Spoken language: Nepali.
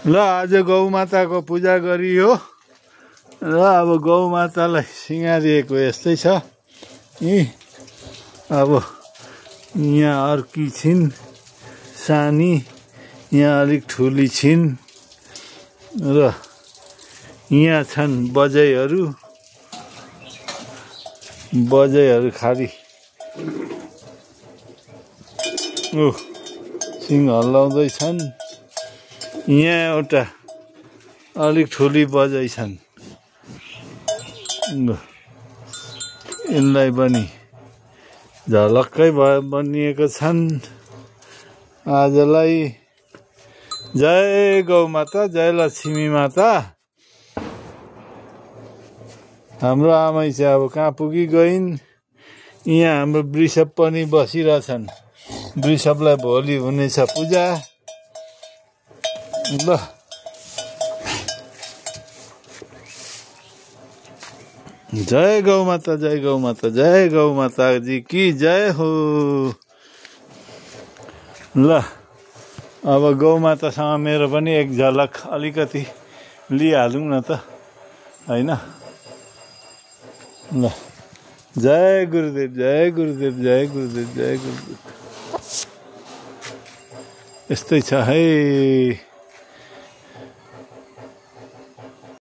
ल आज गौमाताको पूजा गरियो र अब गौमातालाई सिँगारिएको यस्तै छ। यी अब यहाँ अर्की छिन्, सानी यहाँ अलिक ठुली छिन् र यहाँ छन् बजैहरू खाली सिङ हल्लाउँदैछन्। यहाँ एउटा अलिक ठुली बजै छन्, यिनलाई पनि झलक्कै बनिएको छन्। आजलाई जय गौमाता, जय लक्ष्मी माता। हाम्रो आमै चाहिँ अब कहाँ पुगी गइन्। यहाँ हाम्रो वृषभ पनि बसिरहेछन्। वृषभलाई भोलि हुनेछ पूजा। ल जय गौमाता, जय गौमाता, जय गौमाता जी की जय हो। ल अब गौमातासँग मेरो पनि एक झलक अलिकति लिइहालौँ न त, हैन? ल जय गुरुदेव, जय गुरुदेव, जय गुरुदेव, जय गुरुदेव। यस्तै छ है।